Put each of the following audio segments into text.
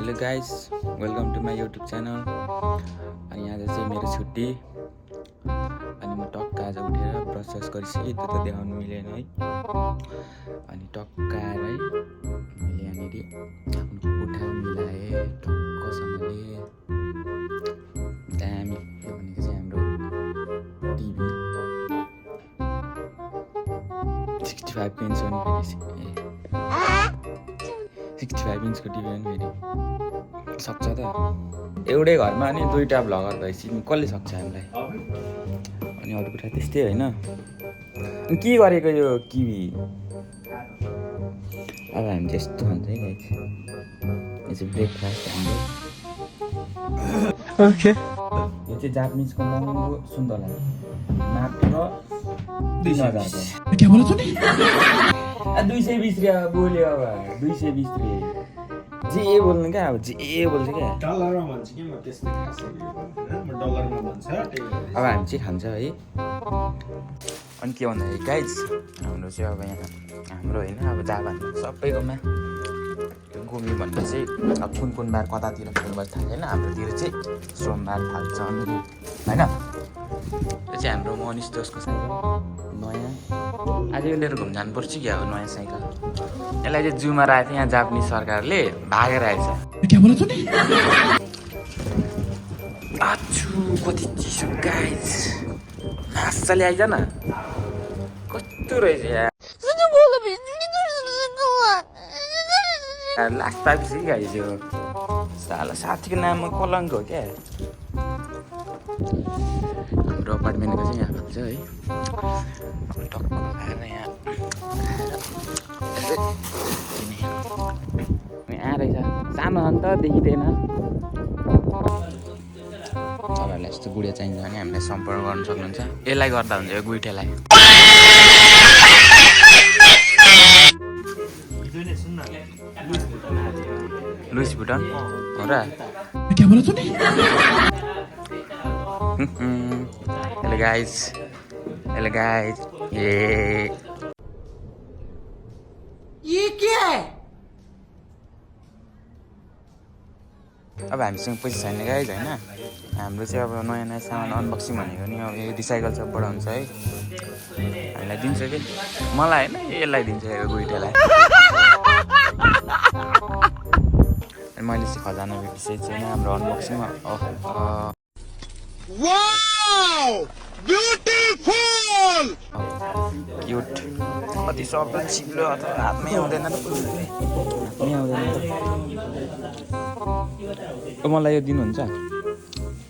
Hello guys, welcome to my YouTube channel. अनि आज चाहिँ मेरो छुट्टी। अनि म टक्क आज उठेर ब्रस गरिसकेँ, त्यो त देखाउनु मिलेन है। अनि टक्क आएर है मैले यहाँनिर आफ्नो कोठा मिलाएँ टक्कसँगले। दामी। यो भनेको चाहिँ हाम्रो टिभी 65 इन्च हो नि, फेरि 65 इन्चको टिभी हो नि, फेरि सक्छ त एउटै घरमा अनि दुईवटा भ्लगर भएपछि कसले सक्छ हामीलाई। अनि अरू कुरा त्यस्तै होइन। अनि के गरेको यो किवी अब हामी चाहिँ यस्तो भन्छ है गाइस, यो चाहिँ ब्रेकफास्ट हाम्रो। ओके, यो चाहिँ जापानिजको महँगो सुन्तला मात्र 2000 को। 220 रुपियाँ बोल्यो। अब 220 रुपियाँ जे बोल्नु क्या, अब जे बोल्छ क्या। डलरमा भन्छ कि म त्यस्तै खासै म डलरमा भन्छ। अब हामी चाहिँ खान्छ है। अनि के भन्दाखेरि गाइज, हाम्रो चाहिँ अब यहाँ हाम्रो होइन, अब जापानमा सबैकोमा त्यो गोमी भन्ने चाहिँ अब कुन बार कतातिर फुटबल थाल्छ होइन। हाम्रोतिर चाहिँ सोमबार थाल्छन् होइन। यो चाहिँ हाम्रो मनिष दोषको साइकल नयाँ। आज यो लिएर घुम्न जानुपर्छ क्या हो, नयाँ साइकल। यसलाई चाहिँ जूमा राखेको थियो, यहाँ जापानिज सरकारले भागेर आएछ। आछु कति चिसो गाइज, हाँसले आइज न, कस्तो रहेछ यार। लास्ट पाएपछि गाइज यो साला साथीको नाममा कलङ्क हो क्या। हाम्रो अपार्टमेन्टको चाहिँ यहाँ भन्छ है। टक्क आएर यहाँ यहाँ रहेछ, सानो अन्त देखिँदैन। तपाईँहरूलाई यस्तो गुडिया चाहिन्छ भने हामीलाई सम्पर्क गर्न सक्नुहुन्छ। यसलाई गर्दा हुन्छ, यो गुइठेलाई। लुइस भुटन हो र? हेलो गाइज, हेलो गाइज, ये क्या है? अब हामीसँग पैसा छैन गाइज होइन। हाम्रो चाहिँ अब नयाँ सामान अनबक्सिङ भनेको नि अब यो रिसाइकल सबबाट हुन्छ है। हामीलाई दिन्छ कि मलाई होइन, यसलाई दिन्छ यो गुइटेलाई। अनि मैले चाहिँ खजाना भेटिसकेको छैन हाम्रो अनबक्सिङमा। क्युट, कति सक्दो चिप्लो अथवा हातमै आउँदैन त, हातमै आउँदैन त। मलाई यो दिनुहुन्छ?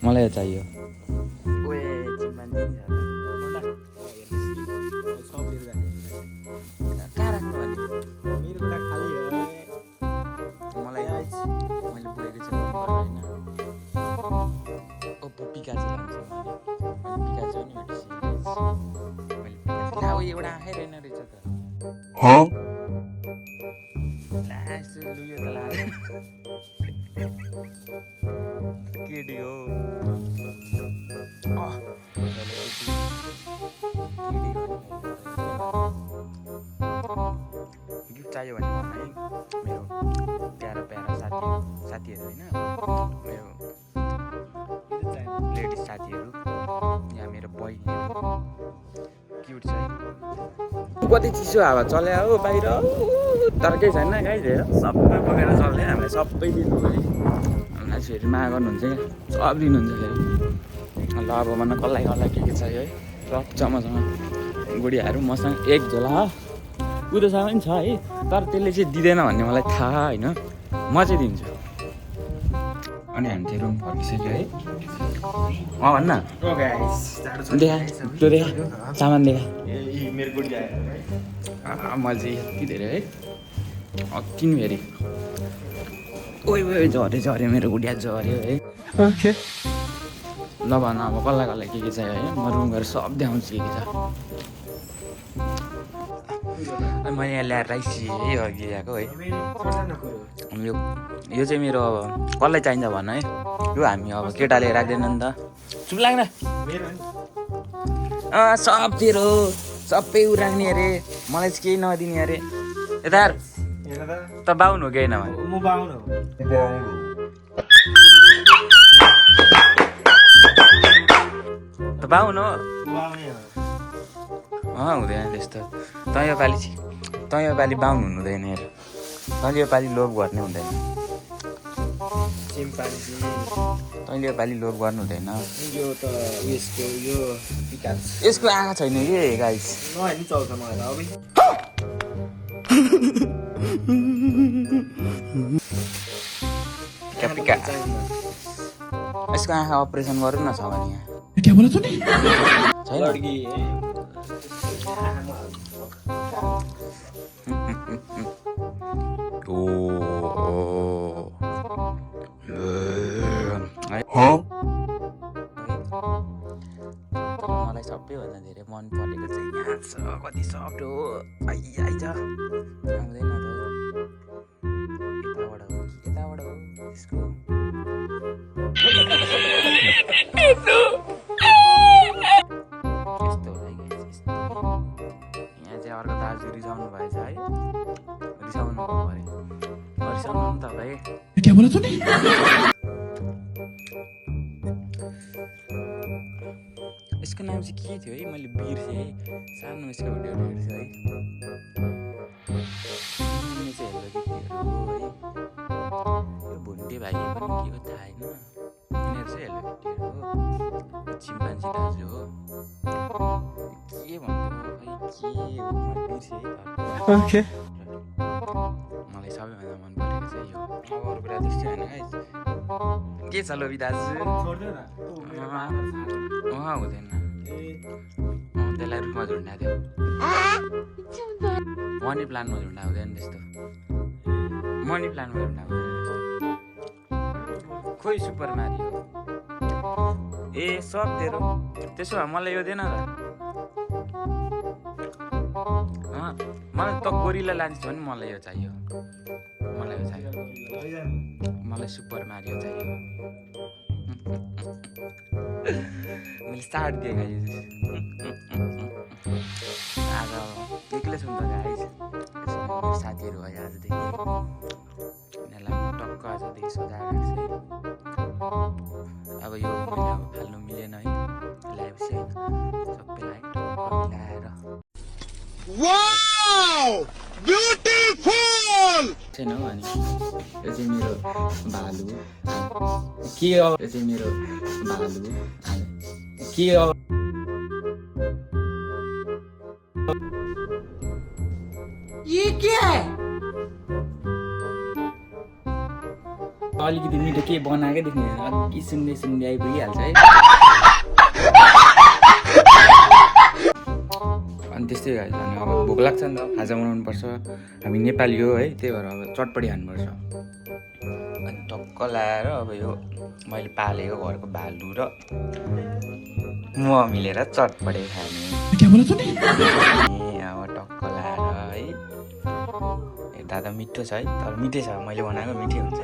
मलाई यो चाहियो। कहाँ राख्नु भने मेरो कुरा खाली हो। मलाई मैले बोलेको चाहिँ होइन। ओप्पो पिकाचो लान्छ, पिकाचो नि भेटिसकेको ला। उयो एउटा आँखै रहेन रहेछ त। ला यसो लुयो त ला, केटी हो। गिफ्ट चाहियो भने भन्नु है। मेरो प्यारा साथीहरू होइन, मेरो लेडिज साथीहरू या मेरो बहिनीहरू क्युट छ है। कति चिसो हावा चल्या हो बाहिर, तर केही छैन गाइज। सबै बोकेर चल्दै हामीलाई सबै दिनु है। हामीलाई फेरि माया गर्नुहुन्छ क्या, सब दिनुहुन्छ फेरि। ल अब भन कसलाई के चाहियो है। रप्छ मसँग गुडियाहरू, मसँग एक झोला उदोसँग पनि छ है, तर त्यसले चाहिँ दिँदैन भन्ने मलाई थाहा होइन, म चाहिँ दिन्छु। अनि हामी चाहिँ रुम फर्किसक्यो है। भन्न देखा सामान देखा। मैले चाहिँ यति धेरै है अकिन फेरि। ओइ झऱ्यो मेरो गुडिया झऱ्यो है। ओके ल भन अब कसलाई के चाहियो है। म रुम गएर सब देखाउँछु के छ। मैले यहाँ ल्याएर राखिसकेँ है, अघि ल्याएको है। यो चाहिँ मेरो अब कसलाई चाहिन्छ भन है। यो हामी अब केटाले राख्दैन नि त। चुप लाग्न। सब तेरो सबै उ राख्ने अरे, मलाई चाहिँ केही नदिने अरे। यता त बाहुन हो कि होइन? म बाहुन हो। बाहुन हो उहाँमै हो। हुँदैन त्यस्तो तँ यो पालि बाहुन हुनुहुँदैन हेर तैँले यो पालि लोभ गर्ने हुँदैन चिम्पान्जी तैँले यो पालि लोभ गर्नु हुँदैन यो त उयसको यो विकास यसको आँखा छैन के गाइस नहेर्नु नि चल्छ मलाई त पिका पिका यसको आँखा अपरेसन गरौँ न छ भने यहाँ छैन लड्की मलाई सबैभन्दा धेरै मन परेको चाहिँ यहाँ छ कति सफ्ट हो आइज आउँदैन यताबाट हो कि यताबाट हो यसको यस्तो होला यहाँ चाहिँ अर्को दाजु रिसाउनु भएछ है रिसाउनु भयो अरे रिसाउनु नि त भाइ यसको नाम चाहिँ के थियो है मैले बिर्सेँ है सानो यसको भिडियोहरू हेर्छु है यो चाहिँ हेलो किटीहरू हो है यो भुन्टे भाइ पनि के हो थाहा छैन यिनीहरू चाहिँ हेलो किटीहरू हो चिम्पान्जी दाजु हो के भन्थ्यो खै के हो मैले बिर्सेँ है ओके मलाई सबैभन्दा मन परेको चाहिँ यो अब अरू कुरा त्यस्तै होइन गाइस के छ लोभी दाजु हुँदैन त्यसलाई रुखमा झुन्डा थियो मनी प्लान्टमा झुन्डा हुँदैन त्यस्तो मनी प्लान्टमा झुन्डा हुँदैन खोइ सुपर मारियो ए सब तेरो त्यसो भए मलाई यो दिएन त मलाई त गोरिला लान्छ भने मलाई यो चाहियो मलाई यो चाहियो मलाई सुपर मारियो चाहियो मैले स्टार्ट दिएँ गाइस आज एक्लै छु नि त गाइस मेरो साथीहरू भयो आजदेखि यिनीहरूलाई म टक्क आजदेखि सजाएर राख्छु अब यो मैले अब फाल्नु मिलेन है ल्याएपछि होइन सबैलाई टक्क मिलाएर छैन हौ अनि यो चाहिँ मेरो भालु के हो यो चाहिँ मेरो भालु के हो ये क्या है अलिकति मिठो के बनाएकै देख्ने अघि सुन्दै आइपुगिहाल्छ है अनि त्यस्तै गाइस अनि अब भोक लाग्छ नि त खाजा बनाउनु पर्छ हामी नेपाली हो है त्यही भएर अब चटपटी खानुपर्छ अनि टक्क लाएर अब यो मैले पालेको घरको भालु र म मिलेर चटपटी खाने अब टक्क लाएर है हेर्दा त मिठो छ है तर मिठै छ मैले बनाएको मिठै हुन्छ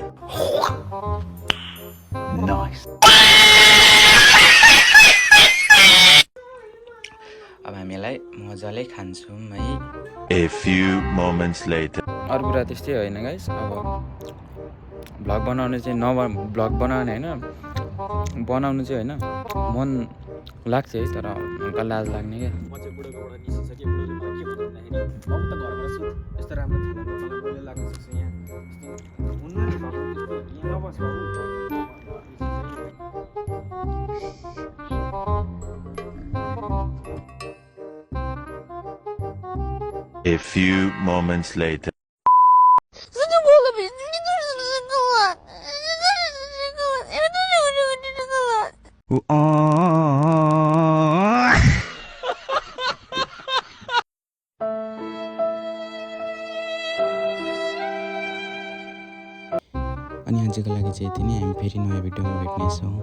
अब हामीलाई मजाले खान्छौँ है A few moments later. अरू कुरा त्यस्तै होइन गाइस अब भ्लग बनाउने चाहिँ भ्लग बनाउने होइन बनाउनु चाहिँ होइन मन लाग्छ है तर हल्का लाज लाग्ने क्या म चाहिँ बुढोकोबाट निस्किसकेँ बुढोले मलाई के भन्नु भन्दाखेरि अब त घरबाट सुत यस्तो राम्रो खाना मलाई बोले लाग्न सक्छ यहाँ हुन्न नि बाबु त्यस्तो यहाँ नबस् बाबु A few moments later. अनि आजको लागि चाहिँ यति नै हामी फेरि नयाँ भिडियोमा भेट्नेछौँ